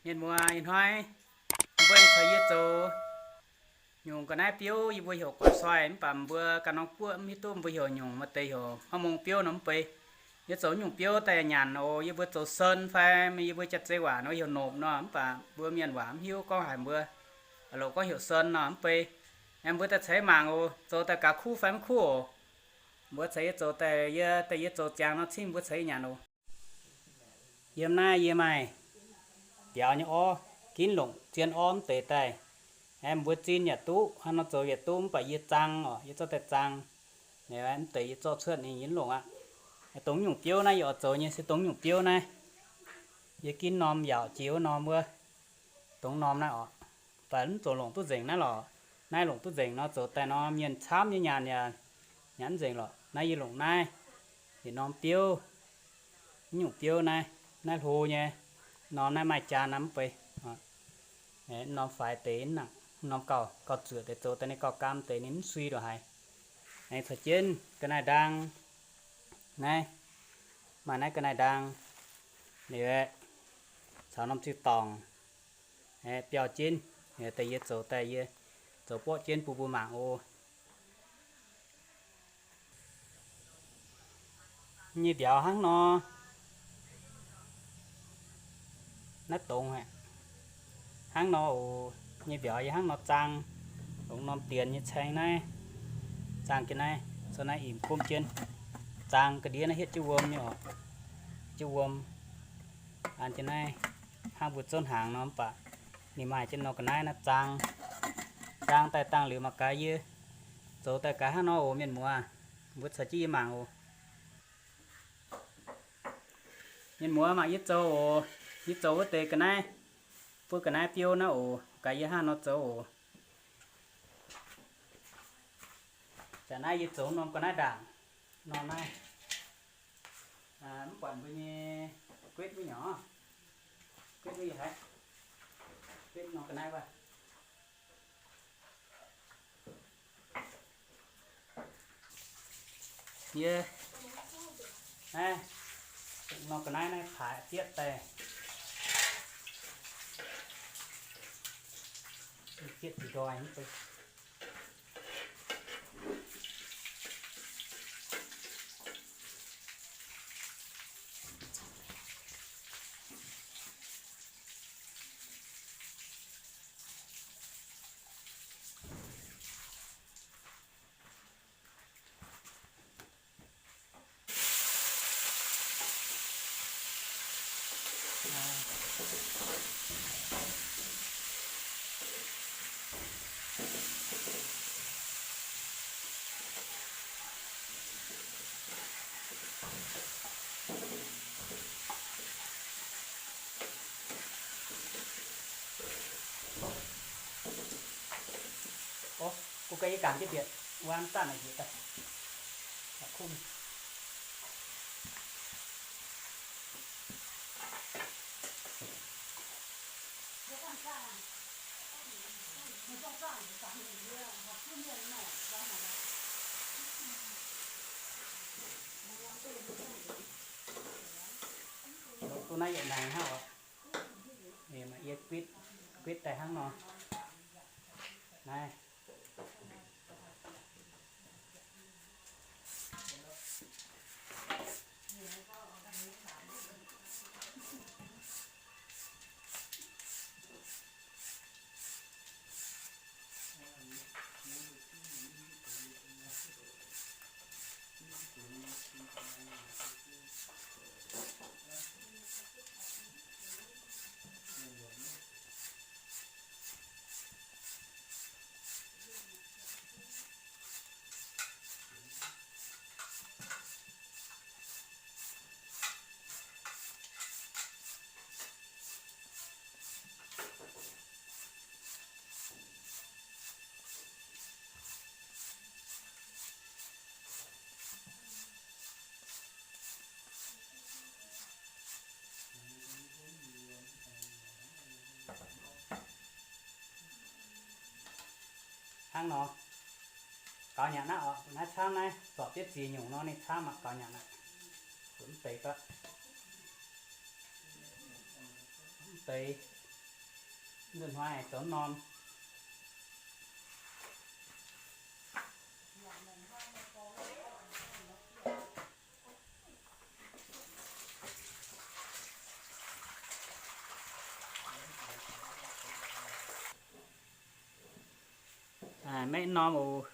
Mienh muoz ih hnoi, mbuo aengx caux yie zoux nyungc ga'naaiv biouv, yie mbuo heuc guac soi, mv baac mbuo ganh norm guoqv mv hiuv duqv mbuo heuc nyungc, maaih deix heuc hmauv mong biouv nor mv bei. Yie zoux nyungc biouv daaih nyanc oc. Yie mbuo zoux sen fai yie mbuo jaax-zei waac nor heuc nopc nor, mv baac mbuo mienh waac mv hiuv, gorngv haic mbuo loc gorngv heuc sen nor mv bei. Aengx mbuo daaih ceix mangc oc, zoux daaih gaax kuv fai mv kuv oc. Mbuo ceix yie zoux daaih, yie daaih yie zoux ziangx nor cingv mbuo ceix yie nyanc oc. Yiem naaiv yie maaih biaux nyei orv, ginv longc zien orv mv deix daaih. Aeqv, mbuo zinh yaac duqv, hnangv nor zoux yaac duqv, mv baac yie zaang oc, yie zorqv daaih zaang. Mv deix yie zorqv cuotv ninh yie mv longc aqv. Dongh nyungc biouv naaiv yie oix zoux nyei se dongh nyungc biouv naaiv. Yie ginv norm yaauc jiex wuov norm wuov, dongh norm naaiv oc. Mv baac mv zuqc longc duqv nzengc naaiv lorqc. Naaiv longc duqv nzengc nor zoux daaih nor mienh camv nyei nyanc yaac nyanc mv nzengc lorqc. Naaiv yie longc naaiv yietc norm biouv, nyungc biouv naaiv, naaiv hlo nyei, norm naaiv maaih jaan naaiv mv bei. Norm faix deix nangc, norm gauh, gauh zuoqc deix zoux daaih ninh gauh gaam deix ninh mv sui ndongc haaix. Aengx caux jienv ga'naaiv ndaang naaiv, maaih naaiv ga'naaiv ndaang, liuz caux norm ziu-dorngc biaux jienv, daaih yie zoux daaih yie zoux borqv jienv bun mbuo mangc oc. Nyei mbiauz hnangv nor, naaiv dongz hnangv nor oc. Nyei mbiauz yie hnangv nor zaang, dongh norm dienx nyei caeng naaiv, zaang jienv naaiv, caux naaiv imc gomv jienv, zaang ga'ndiev naaiv hietv jienv wuom nyei oc. Jienv wuom an jienv naaiv, hnangv mbuo zouv hnaangx nor, mv baac ninh maaih jienv nor ga'naaiv naaiv zaang. Zaang daaih dangh liuz mangc gaax yie zoux daaih gaax hnangv nor oc mienh muoz. Mbuo caux jienv yie mangc oc. Mienh muoz, mangc yie zoux oc. Yie zoux wuov deix ga'naaiv, buov ga'naaiv biouv naaiv oc. Gaax yie hnangv nor zoux oc. Zanc naaiv yie zoux norm ga'naaiv ndaangc, norm naaiv. Mv buatc mbuo nyei guetv wuov nyei, guetv wuov nyei haic, guetv norm ga'naaiv wuov. Yie naaiv, norm ga'naaiv naaiv paaix dieqv daaih, dieqv ndoih. Ov, guh ga'yie gangc jienv bieqc, wuov zanc naaic bieqc daaih. Duqv naaiv yietc maengx hnangv oc. Yie guitv, guitv daaih hnangv nor. Naaiv. Hnangv nor, gaux nyanc naaiv oc. Naaiv camv naaiv zorpc jienv ziex nyungc nor, ninh camv aqv, gaux nyanc aqv. Mv deix gauh, mv deix Nzunc hnoi zoux norm. Maiv norm oc.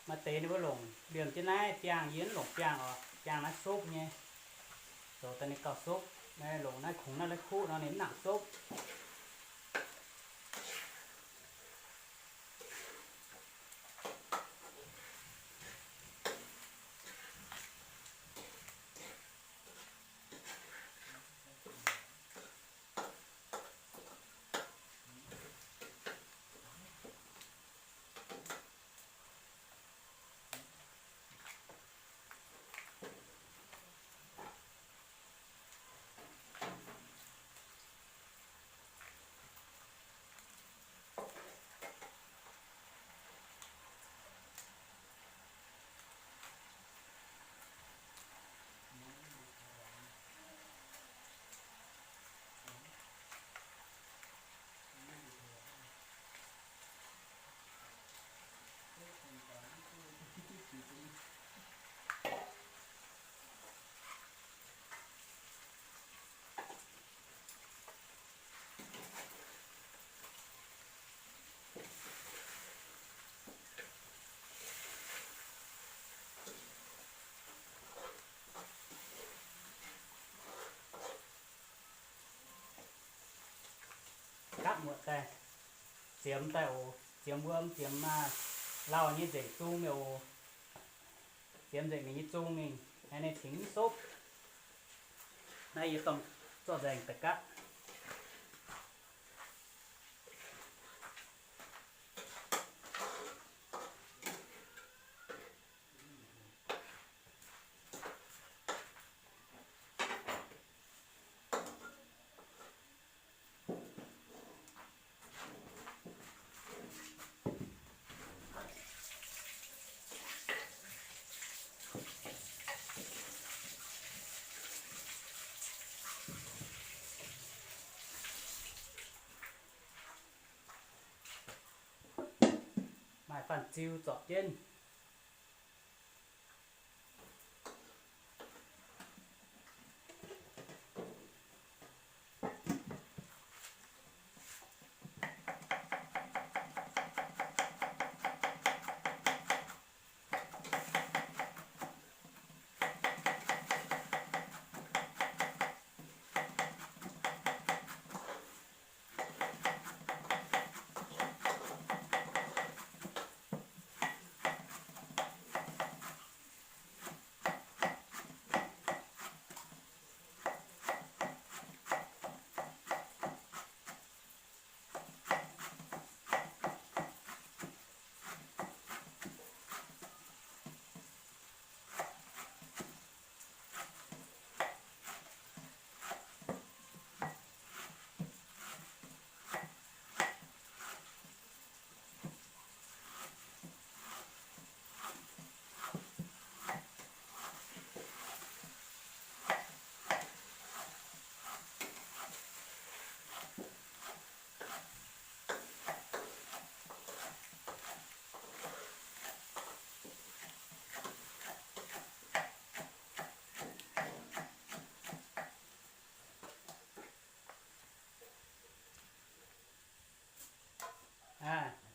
Maaih deix ninh mbuo longc liemh jienv naaiv biangh, yie mv longc biangh oc. Biangh naaiv sopv nyei, zoux daaih ninh gauh sopv. Naaiv longc naaiv kungx naaiv lai kuqv nor ninh mv nangc sopv. Gapv muotc daaih, ziemx daaih oc. Ziemx wuom, ziemx maaih lauh nyei nzengc zung mingh oc. Ziemx nzengc mingh nyei zung mingh, ninh cingx mv sopv. Naaiv yie dorh zorqv nzaeng daaih gapv. Maaih fanh ziu zorpc jienv.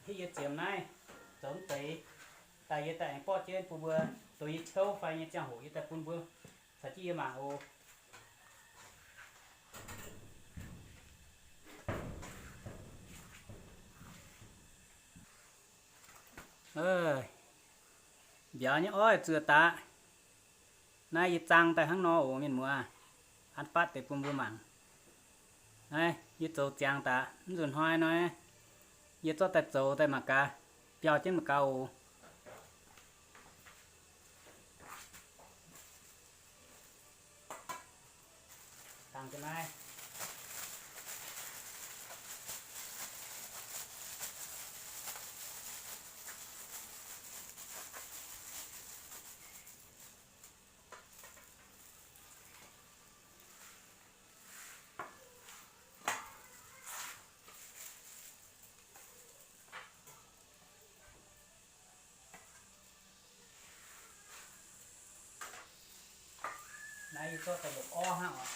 Hitv yie ziemx naaiv zoux mv deix daaih, yie daaih aengx borqv jienv bun mbuo zoux nyei ciouv fai nyei ziangh hoc yie daaih bun mbuo caux jienv yie mangc oc. Mbiauz nyei oix zuoqc daaih. Naaiv yie zaang daaih hnangv nor oc, mienh muoz. An fatv deix bun mbuo mangc. Naaiv yie zoux ziangx daaih, mv nzunc hnoi nor, yie zorqv daaih zoux daaih mangc gaax, biauv jienv mangc gaax oc. Dangc ga'naaiv. Naaiv yie zorqv daaih longc orv hnangv oc.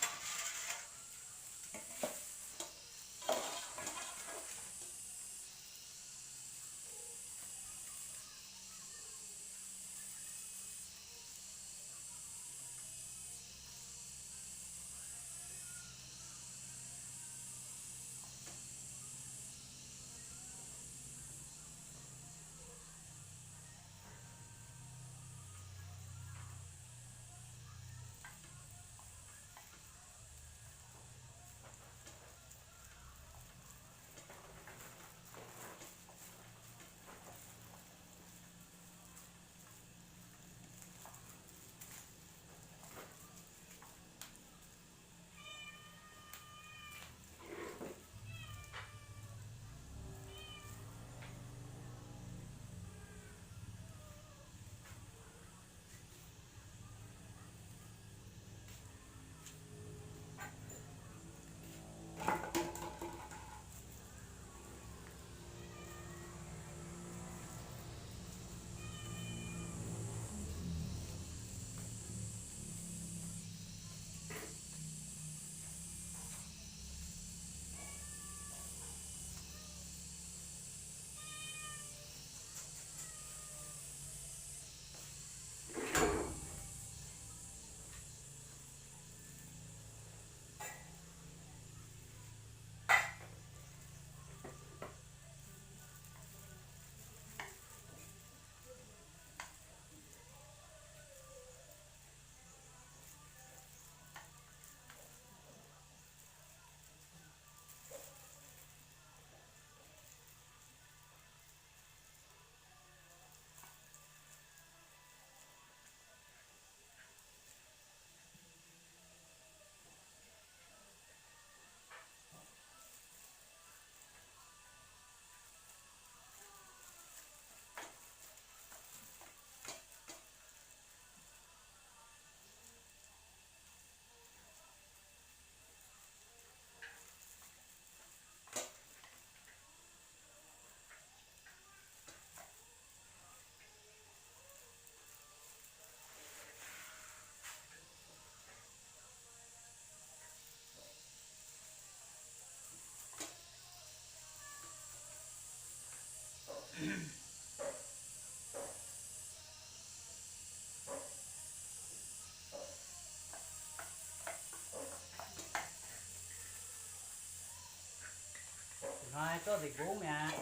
Hnoi zorqv nzengc mbungv mi'aqv.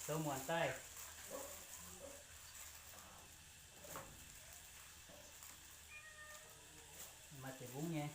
Zoux muonc daaih. Maaih deix mbungv nyei.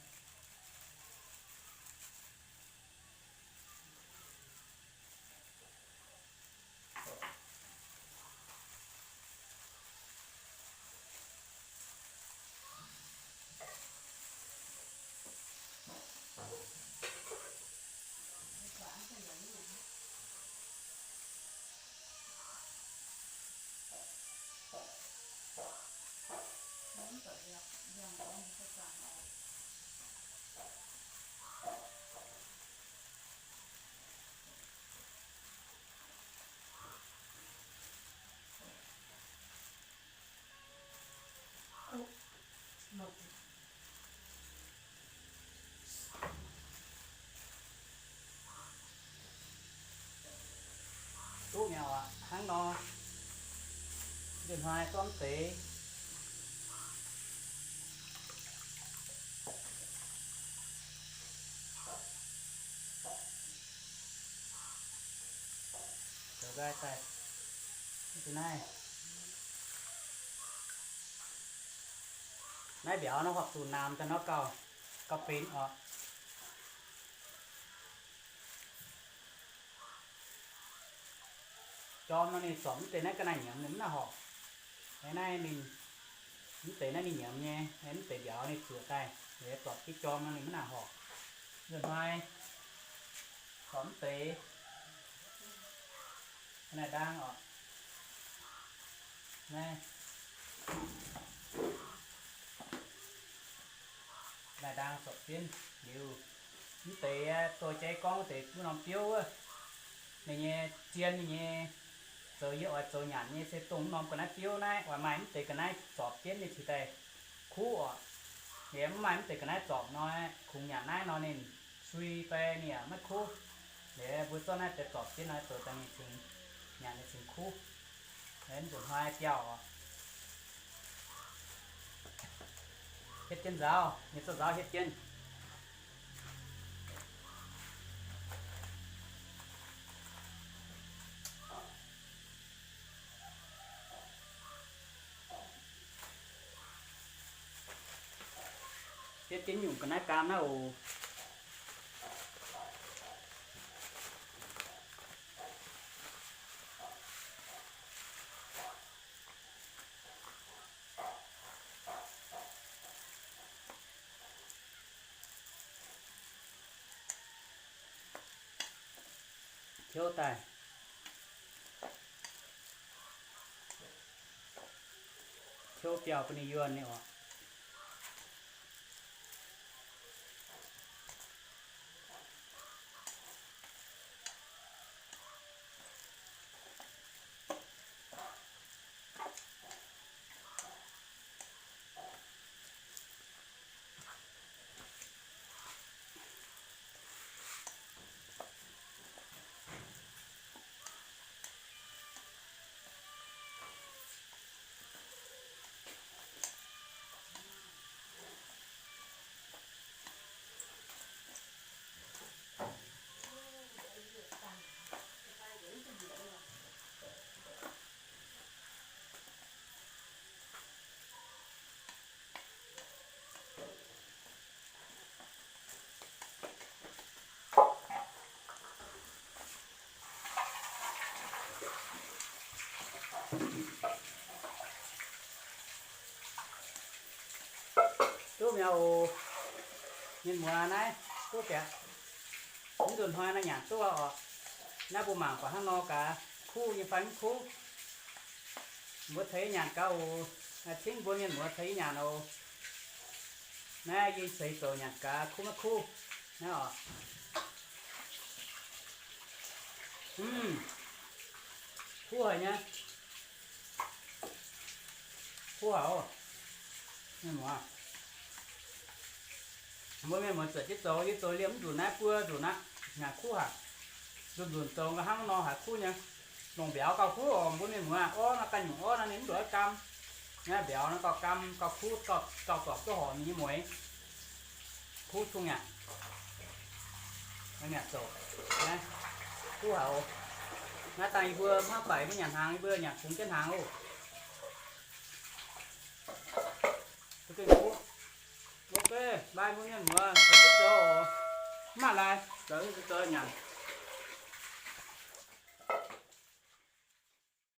Duqv mi'aqv aqv, hnangv nor. Nzunc hnoi zorqv deix. Zoux nqaai daaih. Naaiv, naaiv mbiauz nor horpc zuqc naamx daaih nor gauh, gauh benx oc. Jorm nor ninh zorpc mv deix naaiv ga'naaiv nyiemz ninh mv nangc horpc. Naaiv ninh, mv deix naaiv ninh nyiemz nyei, mv deix mbiauz ninh zuoqc daaih, ninh zorpc jienv jorm nor ninh mv nangc horpc. Nzunc hnoi zorpc mv deix ga'naaiv ndaang oc. Naaiv, ga'naaiv ndaang zorpc jienv liuz, mv deix doix-jeiv gorngv deix wuov norm biouv wuov, ninh nyei zien ninh nyei, zoux yie oix zoux nyanc nyei se dongh wuov norm ga'naaiv biouv naaiv, oix maaih mv deix ga'naaiv zorpc jienv ninh cingx daaih kuv oc. Liuz mv maaih mv deix ga'naaiv zorpc nor, kungx nyanc naaiv nor ninh sui fai ninh yaac maiv kuv. Liuz mbuo zorqv naaiv deix zorpc jienv nor zoux daaih ninh cingx nyanc ninh cingx kuv. Nzunc hnoi biauv oc. Hietv jienv nzaaux, nyei zorqv nzaaux hietv jienv. Hietv jienv nyungc ga'naaiv gaam naaiv oc. Tiuv daaih, tiuv biauv bun ninh yuonh nyei oc. Duqv mi'aqv oc. Mienh muoz naaiv duqv bieqc. Mv nzunc hnoi naaiv nyanc duqv oc. Naaiv mbuo mangc buatc hnangv nor gaax, kuv nyei fai mv kuv. Mbuo ceix yie nyanc gaax oc. Cingv mbuo mienh muoz ceix yie nyanc oc. Naaiv yie ceix zoux nyanc gaax kuv maiv kuv. Naaiv oc. Kuv haic nyei. Kuv haic oc. Mienh muoz, mbuo mienh muoz zuotc jienv zoux, yie zoux liemh mv nzunc naaiv buo nzunc aqv, nyanc kuv haic. Nzunc nzunc zoux nqa'haav nor haiz kuv nyei. Longc mbiauz gauh kuv oc mbuo mienh muoz. Orv nor ganh nyungc orv nor ninh mv nduqc gaam. Naaiv mbiauz nor gauh gaam gauh kuv, gauh zorpc duqv horpc ninh nyei mueix. Kuv zungh nyanc. Nyanc zoux. Kuv haic oc. Naaiv dangh yie mbuo maiv baac yie mbuo nyanc hnaangx, yie mbuo nyanc kungx jienv hnaangx oc. Ok, bye mbuo mienh muoz, zoux duqv zoux oc. Mv maaih lai, zoux duqv zoux nyanc.